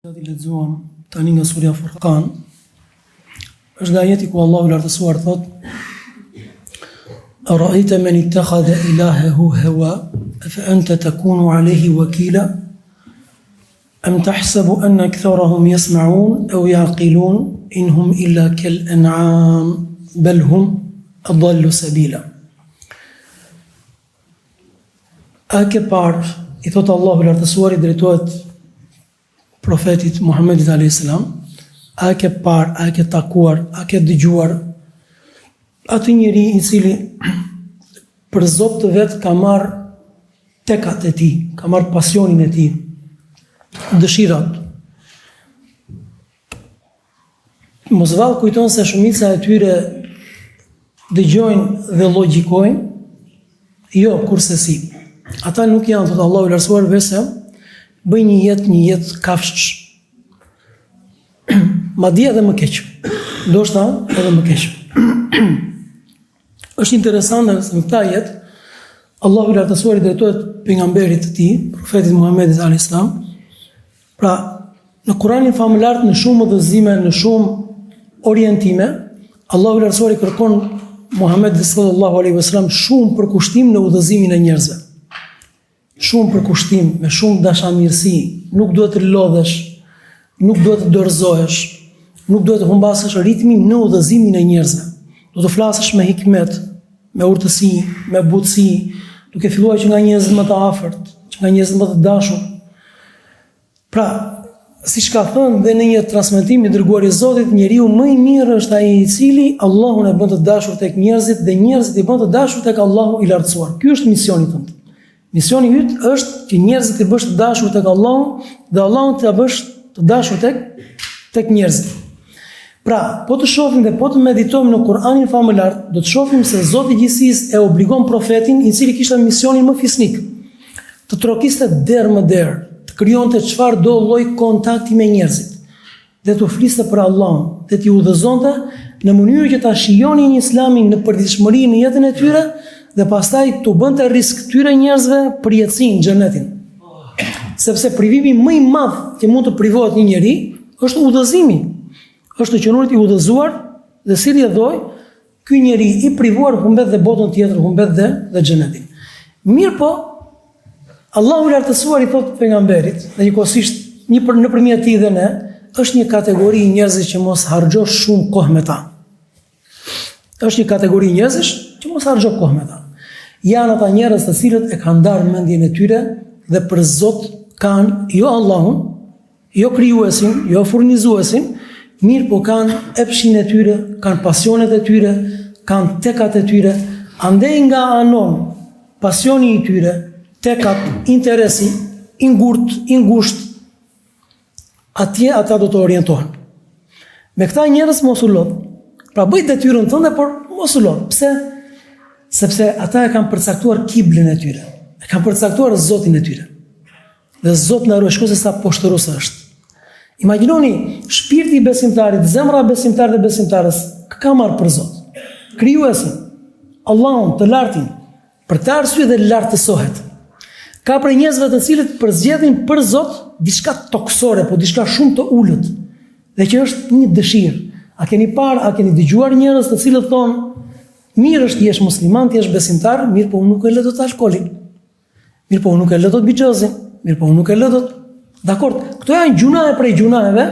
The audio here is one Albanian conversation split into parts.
I lexuam tani nga surja Furqan. Është dhe ajeti ku Allahu i lartësuar thotë Ra'ayta man ittakhadha ilahahu hawa afa anta takunu alayhi wakila am tahsabu anna aktharahum yasma'un aw yaqilun in hum illa kal an'am bal hum adallu sabila A ke parë, i thotë Allahu i lartësuar i drejtohet profetit Muhammedit a.s. A ke parë, a ke takuar, a ke dëgjuar atë njeri i cili për zot të vet ka marrë tekat e tij, ka marrë pasionin e tij, dëshirat. Mos vallë kujton se shumica e tyre dëgjojnë dhe logjikojnë? Jo, kurrsesi. Ata nuk janë, thotë Allahu i lartësuar, veçse bëjnë një jetë, një jetë kafshësh. Madje edhe më keq. Ndoshta edhe më keq. Është interesante se në këtë ajet Allahu i lartësuar i drejtohet pejgamberit të tij, profetit Muhammedit a.s. Pra, në Kur'anin famëlartë në shumë udhëzime, në shumë orientime, Allahu i lartësuar i kërkon Muhammedit sallallahu alaihi wasallam shumë përkushtim në udhëzimin e njerëzve. Shumë përkushtim, me shumë dashamirësi, nuk duhet të lodhesh, nuk duhet të dorëzohesh, nuk duhet të humbasësh ritmin në udhëzimin e njerëzve. Do të flasësh me hikmet, me urtësi, me butësi, duke filluar që nga njerëzit më të afërt, që nga njerëzit më të dashur. Pra, siç ka thënë dhe në një transmetim i dërguari i Zotit, njeriu më i mirë është ai i cili Allahun e bën të dashur tek njerëzit dhe njerëzit i bën të dashur tek Allahu i lartësuar. Ky është misioni tënd. Misioni yt është që njerëzit t'i bësh të dashur tek Allahu dhe Allahun ta bësh të dashur tek tek njerëzit. Pra, po të shohim dhe po të meditojmë në Kur'anin famëlartë, do të shohim se Zoti i gjithësisë e obligon profetin, i cili kishte misionin më fisnik, të trokiste derë më derë, të krijonte çfarëdo lloj kontakti me njerëzit dhe t'u fliste për Allahun dhe t'i udhëzonte në mënyrë që ta shijonin Islamin në përditshmëri në jetën e tyre dhe pastaj t'u bënte risk këtyre njerëzve përjetësinë, xhenetin. Sepse privimi më i madh që mund të privohet një njeri është udhëzimi. Është të qenurit i udhëzuar dhe si rrjedhojë Ky njeri i privuar humbet dhe botën tjetër, humbet dhe dhe xhenetin. Mirëpo, Allahu i lartësuar i thotë pejgamberit, dhe njëkohësisht një për nëpërmjet tij dhe ne, është një kategori njerëzish që mos harxho shumë kohë me ta. Është një kategori njerëzish që mos harxho kohë me ta. Janë ata njerëz të cilët e kanë ndarë mendjen e tyre dhe për Zot kanë jo Allahun, Jo krijuesin, jo furnizuesin, mirëpo kanë epshin e tyre, kanë pasionet e tyre, kanë tekat e tyre, andej nga anon pasioni i tyre, tekat, interesi, i ngurt, i ngusht, atje ata do të orientohen. Me këta njerëz mos u lodh. Pra bëj detyrën tënde, por mos u lodh. Pse? Sepse ata e kanë përcaktuar kiblën e tyre. E kanë përcaktuar Zotin e tyre. Dhe Zot na ruaj, shiko se sa poshtërues është. Imagjinoni, shpirti i besimtarit, zemra e besimtarit dhe besimtares, kë ka marrë për Zot. Krijuesin, Allahun, të lartin, për këtë arsye dhe lartësohet. Ka prej njerëzve të cilët përzgjedhin për Zot diçka tokësore, po diçka shumë të ulët, dhe që është një dëshirë. A keni parë, a keni dëgjuar njerëz të cilët thonë, mirë është të jesh musliman, të jesh besimtar, mirëpo unë nuk e lë dot alkoolin. Mirëpo unë nuk e lë dot bixhozin, mirëpo unë nuk e lë dot. Dakord, këto janë gjynahe prej gjynaheve,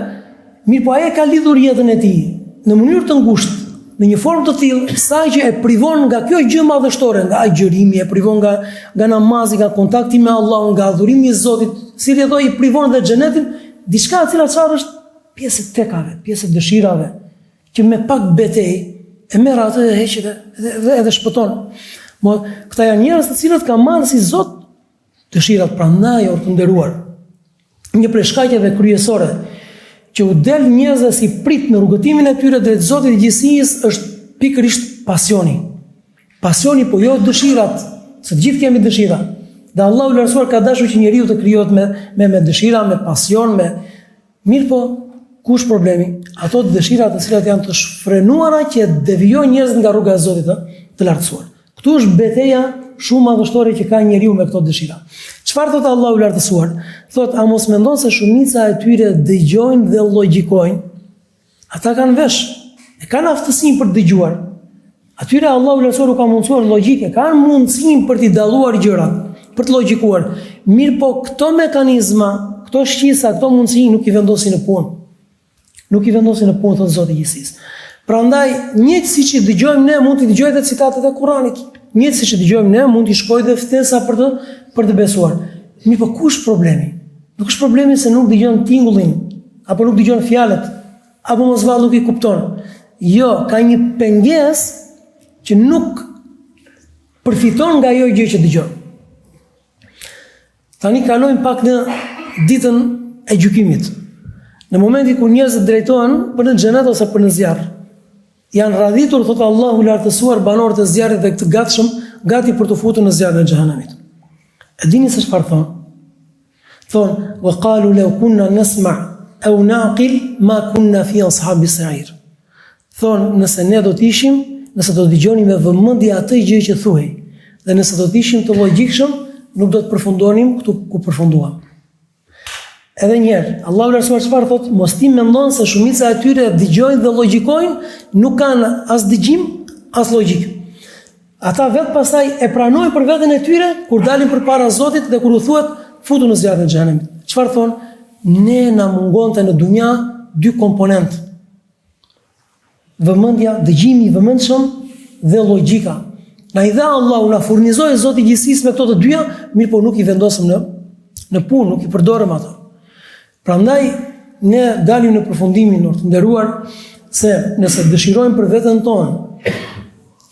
mirëpo ai e ka lidhur jetën e tij në mënyrë të ngushtë, në një formë të tillë sa që e privon nga kjo gjë madhështore, nga agjërimi, e privon nga nga namazi, nga kontakti me Allahun, nga adhurimi i Zotit, si rrjedhojë i privon dhe xhenetin, diçka e cila çfarë është pjesë e tekave, pjesë e dëshirave, që me pak betejë e merr atë e heq edhe edhe edhe shpëton. Mo këta janë njerëz të cilët kanë marrë si Zot dëshirat prandaj or të nderuar. Një prej shkaqeve kryesore që u del njerëzve si pritë në rrugëtimin e tyre drejt Zotit të gjithësisë është pikërisht pasioni. Pasioni po jo dëshirat, se të gjithë kemi dëshira. Dhe Allahu i lartësuar ka dashur që njeriu të krijohet me me me dëshira, me pasion, me Mirëpo, ku është problemi? Ato dëshira të cilat janë të shfrenuara që devijojnë njerëzit nga rruga e Zotit të, të lartësuar. Këtu është beteja shumë madhështore që ka njeriu me këto dëshira. Çfarë thotë Allahu i Lartësuar? Thotë, a mos mendon se shumica e tyre dëgjojnë dhe logjikojnë? Ata kanë vesh, e kanë aftësinë për të dëgjuar. Atyre Allahu i Lartësuar u ka mundësuar logjikë, kanë mundësinë për t'i dalluar gjërat, për të logjikuar. Mirëpo këto mekanizma, këto shqisa, këto mundësi nuk i vendosin në punë. Nuk i vendosin në punë, thotë Zoti i gjithësisë. Prandaj, njëjtë siç i dëgjojmë ne, mund t'i dëgjojë dhe citatet e Kuranit. Njëjtë siç i dëgjojmë ne, mund t'i shkojë dhe ftesa për të për të besuar. Mirëpo ku është problemi? Nuk është problemi se nuk dëgjon tingullin, apo nuk dëgjon fjalët, apo mos vallë nuk i kupton. Jo, ka një pengesë që nuk përfiton nga ajo gjë që dëgjon. Tani kalojmë pak në ditën e gjykimit. Në momentin kur njerëzit drejtohen për në xhenet ose për në zjarr, janë radhitur, thotë Allahu i lartësuar, banorët e zjarrit dhe të gatshëm, gati për t'u futur në zjarrin e xhehenemit. E dini se çfarë thonë? Thonë, "Wa qalu law kunna nasma' aw na'qil ma kunna fi ashabi sa'ir." Thonë, nëse ne do të ishim, nëse do të dëgjonim me vëmendje atë gjë që thuhej, dhe nëse do të ishim të logjikshëm, nuk do të përfundonim këtu ku përfunduam. Edhe një herë, Allahu i lartësuar çfarë thotë? Mos ti mendon se shumica e tyre dëgjojnë dhe logjikojnë, nuk kanë as dëgjim, as logjikë. Ata vetë pastaj e pranojnë për veten e tyre kur dalin përpara Zotit dhe kur u thuhet futu në zjarrin e xhehenemit. Çfarë thonë? Ne na mungonte në dunja dy komponentë. Vëmendja, dëgjimi i vëmendshëm dhe logjika. Na i dha Allahu, na furnizoi Zoti i gjithësisë me këto të dyja, mirëpo nuk i vendosëm në në punë, nuk i përdorëm ato. Prandaj ne dalim në përfundimin të nderuar se nëse dëshirojmë për veten tonë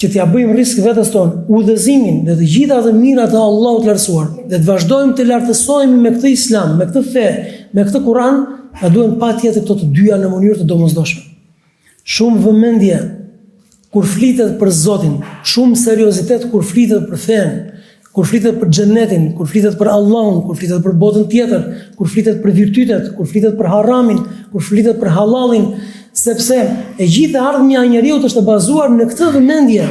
që t'ia bëjmë rrisk vetes tonë, udhëzimin dhe të gjitha të mirat e Allahut të lartësuar, dhe të vazhdojmë të lartësohemi me këtë islam, me këtë fe, me këtë Kur'an, na duhen patjetër këto të dyja në mënyrë të domosdoshme. Shumë vëmendje kur flitet për Zotin, shumë seriozitet kur flitet për fenë, kur flitet për xhenetin, kur flitet për Allahun, kur flitet për botën tjetër, kur flitet për virtytet, kur flitet për haramin, kur flitet për hallallin, sepse e gjithë e ardhmja e njeriut është e bazuar në këtë vëmendje,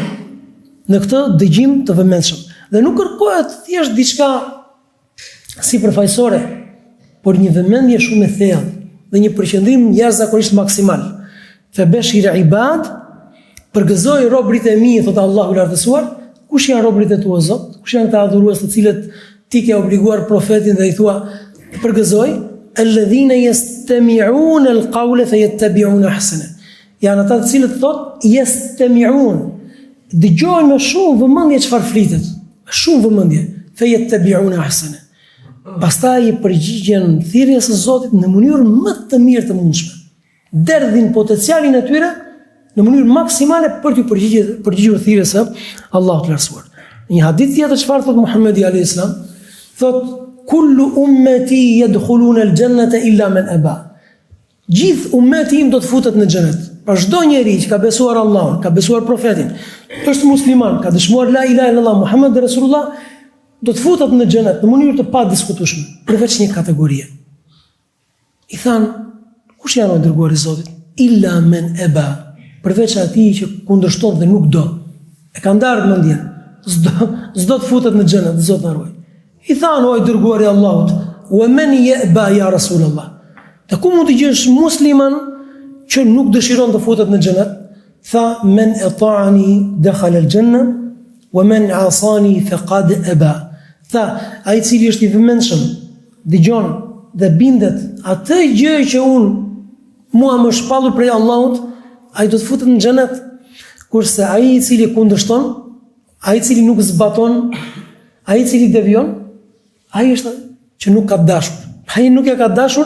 në këtë dëgjim të vëmendshëm. Dhe nuk kërkohet thjesht diçka sipërfaqësore, por një vëmendje shumë e thellë dhe një përqendrim jashtëzakonisht maksimal. Fe beshir ibad, përgëzoj robërit e mi, thotë Allahu i lartësuar, kush janë robërit e tu o Zot? Kush janë këta adhurues të cilët ti ke obliguar profetin dhe i thua përgëzoj? Alladhina yastami'un al-qawla fayattabi'un ahsana. Janë ata të cilët thotë yastami'un. Dëgjojnë me shumë vëmendje çfarë flitet. Me shumë vëmendje, fayattabi'un ahsana. Pastaj i përgjigjen thirrjes së Zotit në mënyrë më të mirë të mundshme. Derdhin potencialin e tyre në mënyrë maksimale për t'iu përgjigjur përgjigjur thirrjes së Allahut të Lartësuar. Në një hadith tjetër çfarë thot Muhamedi alayhis salam? Thot kullu ummati yadkhuluna al-jannata illa man aba. Gjithë ummeti im do të futet në xhenet. Pra çdo njeri që ka besuar Allahun, ka besuar profetin, është musliman, ka dëshmuar la ilaha illallah Muhammed Rasulullah, do të futet në xhenet në mënyrë të padiskutueshme, përveç një kategorie. I thanë, kush janë o i dërguar i Zotit? Illa men eba, përveç atij që kundërshton dhe nuk do. E ka ndarë mendjen, s'do, s'do të futet në xhenet, Zot na ruaj. I thanë, o i dërguar i Allahut, wa men je'ba ja Rasulullah. Dhe ku mund të gjesh musliman që nuk dëshiron të futet në xhenet? Tha, men eta'ani dekhala el xhenne, wa men asani fekad eba. Tha, ai i cili është i vëmendshëm, dëgjon dhe bindet atë gjë që unë mua më është shpallur prej Allahut, ai do të futet në xhenet. Kurse ai i cili kundërshton, ai i cili nuk zbaton, ai i cili devijon, ai është që nuk ka dashur. Ai nuk e ka dashur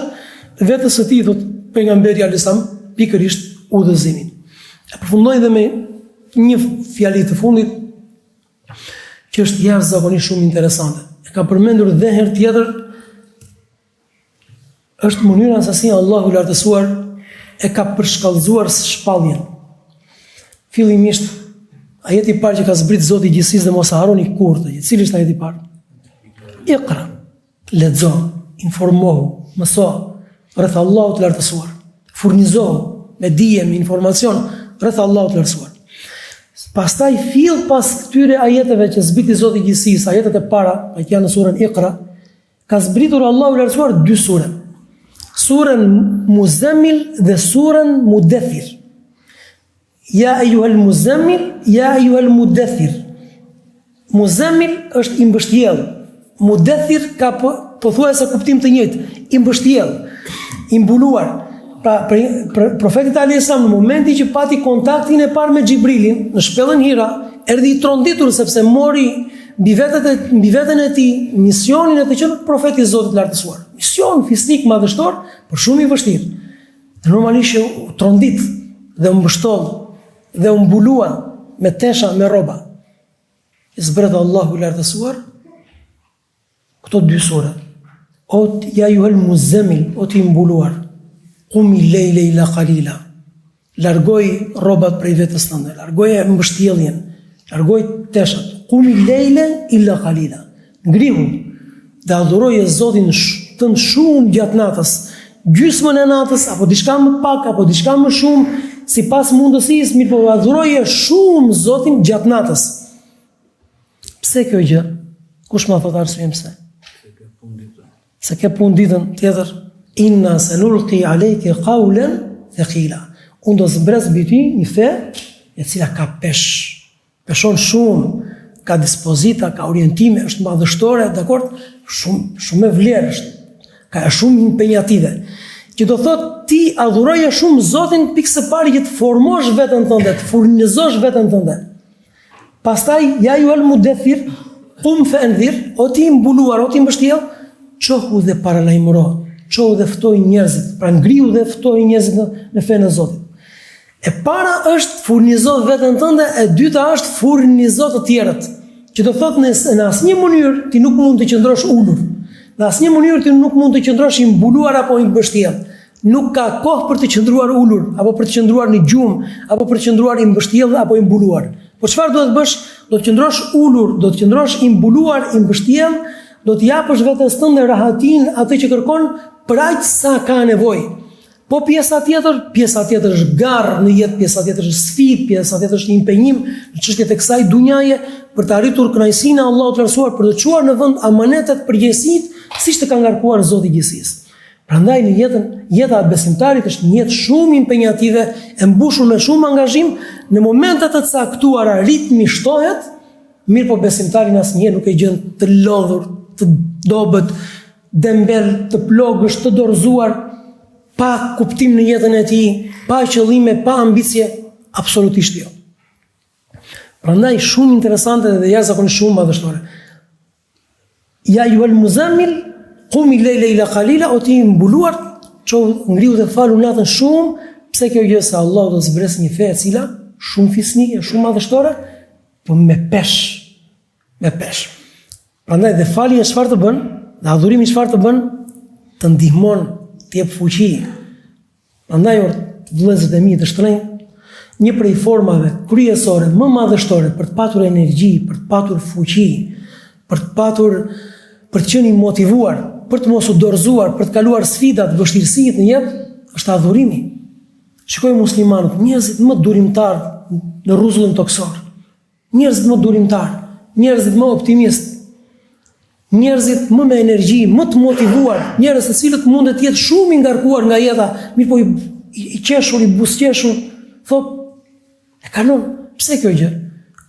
vetes së tij, thotë pejgamberi alayhis salam, pikërisht udhëzimin. E përfundoj dhe me një fjali të fundit që është jashtëzakonisht shumë interesante. E kam përmendur dhe herë tjetër është mënyra se si Allahu i lartësuar e ka përshkallëzuar shpalljen. Fillimisht ajeti i parë që ka zbrit Zoti i gjithësisë dhe mos e harroni kurrë këtë gjë. Cili është ajeti i parë? Iqra. Lexo, informohu, mëso rreth Allahut të lartësuar. Furnizohu me dije, me informacion rreth Allahut të lartësuar. Pastaj fill pas këtyre ajeteve që zbriti Zoti i gjithësisë, ajetet e para, që janë në surën Iqra, Ka zbritur Allahu i lartësuar dy sure. Suren Muzemmil dhe suren Mudethir. Ja ejuhel Muzemmil, ja ejuhel Mudethir. Muzemmil është i mbështjellë. Mudethir ka po, pothuajse kuptim të njëjtë, i mbështjellë, i mbuluar. Pra, për, për profetit alejhi selam në momentin që pati kontaktin e parë me Xhibrilin në shpellën Hira, erdhi i tronditur sepse mori mbi vetet e mbi veten e tij misionin e të qenit profet i Zotit të Lartësuar. Mision fisnik madhështor, por shumë i vështirë. Dhe normalisht që u trondit dhe u mbështoll dhe u mbulua me tesha me rroba. I zbret Allahu i Lartësuar këto dy sure. O ja ejuhel muzemmil, o ti i mbuluar. Kumi lejle ila kalila. Largoj rrobat prej vetes tënde, largoje mbështjelljen, largoj teshat. Kumi lejle ila kalila. Ngrihu dhe adhuroje Zotin tënd shumë gjatë natës, gjysmën e natës apo diçka më pak apo diçka më shumë, sipas mundësisë, mirëpo adhuroje shumë Zotin gjatë natës. Pse kjo gjë? Kush ma thotë arsyen pse? Se ke punë ditën tjetër. Inna senulki alejke kaulen thekila. Unë do zbres mbi ty një fe e cila ka peshë. Peshon shumë, ka dispozita, ka orientime, është madhështore, dakord? Shumë, shumë me vlerë është. Ka shumë impenjative. Që do thotë ti adhuroje shumë Zotin pikë së pari që të formosh veten tënde, të furnizosh veten tënde. Pastaj ja ejuhel mudethir, kum fe endhir, o ti i mbuluar, o ti i mbështjellë, çohu dhe paralajmëro, çohu dhe ftoj njerëzit, pra ngrihu dhe ftoj njerëzit në, në fenë e Zotit. E para është furnizo veten tënde, e dyta është furnizo të tjerët. Që do thotë në, në asnjë mënyrë ti nuk mund të qëndrosh ulur. Në asnjë mënyrë ti nuk mund të qëndrosh i mbuluar apo i mbështjellë. Nuk ka kohë për të qëndruar ulur apo për të qëndruar në gjumë apo për të qëndruar i mbështjellë apo i mbuluar. Po çfarë duhet të bësh? Do të qëndrosh ulur, do të qëndrosh i mbuluar, i mbështjellë, do të japësh vetes tënde rahatinë atë që kërkon për aq sa ka nevojë. Po pjesa tjetër, pjesa tjetër është garë në jetë, pjesa tjetër është sfidë, pjesa tjetër është impenjim në çështjet e kësaj dunjaje për të arritur kënaqësinë e Allahut të Lartësuar, për të çuar në vend amanetet, përgjegjësitë, siç të ka ngarkuar Zoti i gjithësisë. Prandaj në jetën, jeta e besimtarit është një jetë shumë impenjative, e mbushur me shumë angazhim, në momente të caktuara ritmi shtohet, mirëpo besimtarin asnjëherë nuk e gjen të lodhur, të dobët, dembel, të plogësht, të dorëzuar, pa kuptim në jetën e tij, pa qëllime, pa ambicie, absolutisht jo. Prandaj shumë interesante dhe jashtëzakonisht shumë madhështore. Ja ejuhel muzemmil, kumi lejle ila kalila, o ti i mbuluar, çohu ngrihu dhe falu natën shumë, pse kjo gjë se Allahu do të zbresë një fe e cila, shumë fisnike, shumë madhështore, po me peshë, me peshë. Prandaj dhe falja çfarë të bën, dhe adhurimi çfarë të bën, të ndihmon, të jep fuqi. Prandaj or vëllezërit e mi të shtrenjtë, një prej formave kryesore më madhështore për të patur energji, për të patur fuqi, për të patur për të qenë i motivuar, për të mos u dorëzuar, për të kaluar sfidat, vështirësitë në jetë, është adhurimi. Shikoji muslimanët, njerëzit më durimtarë në rruzullin tokësor. Njerëzit më durimtarë, njerëzit më optimistë, njerëzit më me energji, më të motivuar, njerëz të cilët mundet të jetë shumë i ngarkuar nga jeta, mirëpo i, i, i qeshur, i buzëqeshur, thotë, e kalon, pse kjo gjë?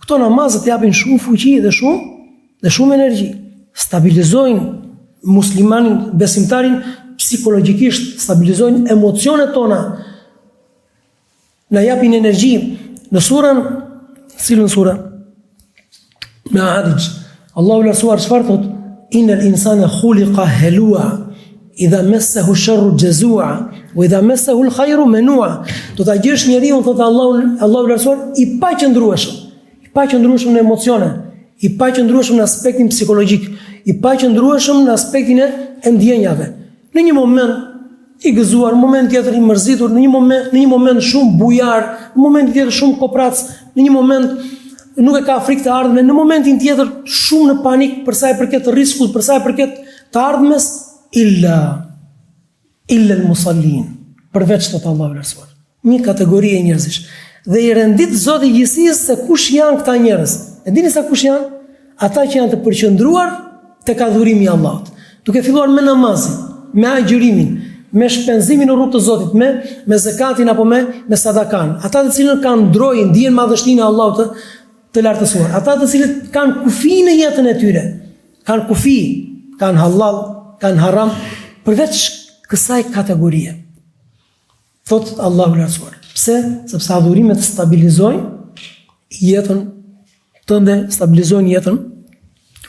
Këto namazet japin shumë fuqi dhe shumë dhe shumë energji. Stabilizojnë muslimanin, besimtarin psikologjikisht, stabilizojnë emocionet tona, Na japin energji në surën, cilën sure? Mearixh. Allahu i lartësuar çfarë thotë? Innel insane khuliqa helua, idha messehu sherru xhezua, ue idha messehu l'khajru menua. Do ta gjesh njeriun, thotë Allahu, Allahu i lartësuar, i paqëndrueshëm. I paqëndrueshëm në emocione, i paqëndrueshëm në aspektin psikologjik, i paqëndrueshëm në aspektin e ndjenjave. Në një moment i gëzuar, në moment tjetër i mërzitur, në një moment në një moment shumë bujar, në moment tjetër shumë koprac, në një moment nuk e ka frikë të ardhmen, në momentin tjetër shumë në panik për sa i përket riskut, për sa i përket të ardhmes, illa illa al-musallin, përveç thotë Allahu i lartësuar. Një kategori e njerëzish. Dhe i rendit Zoti i gjithësisë se kush janë këta njerëz. E dini se kush janë? Ata që janë të përqendruar tek adhurimi i Allahut. Duke filluar me namazin, me agjërimin, me shpenzimin në rrugë të Zotit, me me zekatin apo me me sadakan. Ata të cilët kanë drojë, ndiejnë madhështinë e Allahut të, të lartësuar. Ata të cilët kanë kufi në jetën e tyre, kanë kufi, kanë hallall, kanë haram, përveç kësaj kategorie. Thotë Allahu i lartësuar. Pse? Sepse adhurimet stabilizojnë jetën tënde, stabilizojnë jetën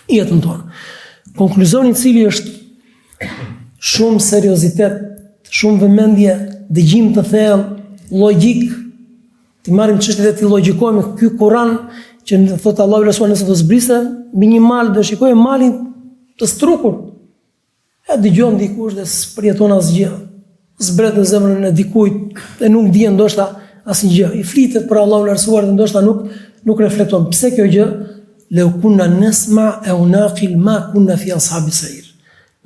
jetën tonë. Konkluzioni i cili është shumë seriozitet, shumë vëmendje, dëgjim të thellë, logjikë, t'i marrim çështjet e t'i logjikojmë ky Kur'an që na thotë Allahu i lartësuar nëse do zbriste mbi një mal do shikoje malin të strukur. E dëgjon dikush dhe s'përjeton asgjë. Zbret në zemrën e dikujt dhe nuk ndien ndoshta asnjë gjë. I flitet për Allahun e lartësuar dhe ndoshta nuk nuk reflekton. Pse kjo gjë? Leu kunna nesma eu naqil ma kunna fi ashabi sair.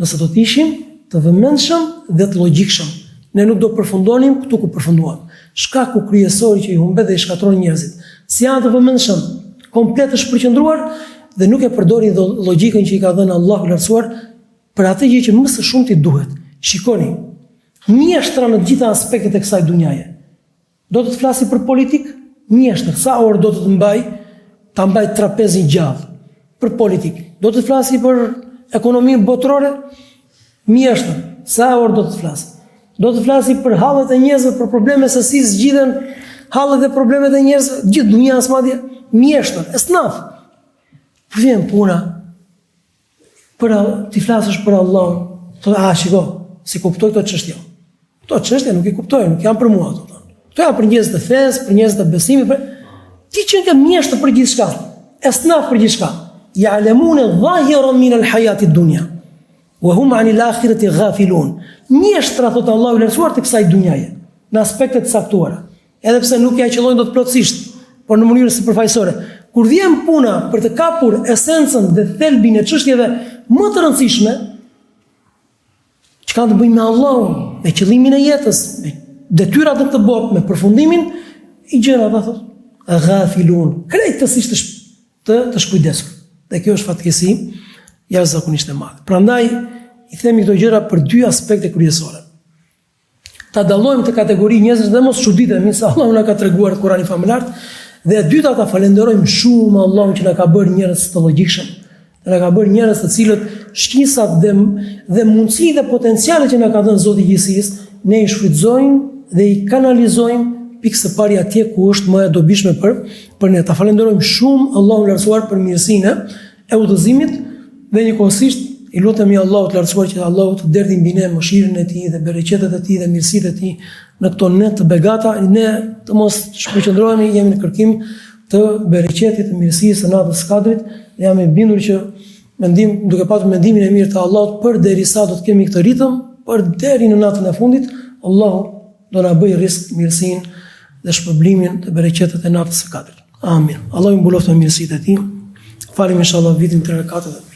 Nëse do të ishim të vëmendshëm dhe të logjikshëm, ne nuk do përfundonim këtu ku përfunduam. Shkaku kryesor që i humbet dhe i shkatërron njerëzit, s'janë të vëmendshëm, komplet të shpërqendruar dhe nuk e përdorin logjikën që i ka dhënë Allahu i lartësuar për atë gjë që më së shumti duhet. Shikoni, mjeshtra në të gjitha aspektet e kësaj dunjaje. Do të të flasi për politikë? Mjeshtër, sa orë do të të mbajë, ta mbajë trapezin gjallë për politikë. Do të të flasi për ekonominë botërore? Mjeshtër, sa orë do të të flasi? Do të flasi për hallet e njerëzve, për probleme se si zgjidhen hallet dhe problemet e njerëzve, gjithë dunjas madje, mjeshtër, esnaf. Por vjen puna për t'i flasësh për Allahun, thotë, a shiko, s'i kuptoj këto çështje. Këto çështje nuk i kuptoj, nuk janë për mua ato. Këto janë për njerëz të fesë, për njerëz të besimit, për ti qenke mjeshtër për gjithçka. Esnaf për gjithçka. Ja'lemune dhahiran min al-hayati dunya. Wa hum anil akhirati ghafilun. Mjeshtra thotë Allahu i lartësuar të kësaj dunjaje, në aspekte të caktuara. Edhe pse nuk ia qëllojnë dot plotësisht, por në mënyrë sipërfaqësore. Kur vjen puna për të kapur esencën dhe thelbin e çështjeve më të rëndësishme, që kanë të bëjnë me Allahun, me qëllimin e jetës, me detyrat në këtë botë, me përfundimin, i gjen ata thotë, ghafilun, krejtësisht të të të shkujdesur. Dhe kjo është fatkeqësi jashtëzakonisht e madhe. Prandaj i themi këto gjëra për dy aspekte kryesore. Ta dallojmë këtë kategori njerëzish dhe mos çuditemi se Allahu na ka treguar në Kur'anin famëlartë dhe e dyta ta falenderojmë shumë Allahun që na ka bërë njerëz të logjikshëm. Dhe na ka bërë njerëz të cilët shqisat dhe dhe mundësitë dhe potencialet që na ka dhënë Zoti i gjithësisë, ne i shfrytëzojmë dhe i kanalizojmë pikë së pari atje ku është më e dobishme për për ne. Ta falenderojmë shumë Allahun e lartësuar për mirësinë e udhëzimit dhe njëkohësisht i lutemi Allahut të lartësuar që Allahu të derdhi mbi ne mëshirën e tij dhe bereqetet e tij dhe mirësitë e tij në këto net të begata, ne të mos shpërqendrohemi, jemi në kërkim të bereqetit, të mirësisë së natës së Kadrit dhe jam i bindur që mendim, duke patur mendimin e mirë të Allahut përderisa do të kemi këtë ritëm, për deri në natën e fundit, Allahu do na bëjë risk mirësinë dhe shpërblimin dhe bereqetet e natës së Kadrit. Amin. Allahu ju mbuloftë me mirësitë e tij. Falim inshallah vitrin tre rekate dhe.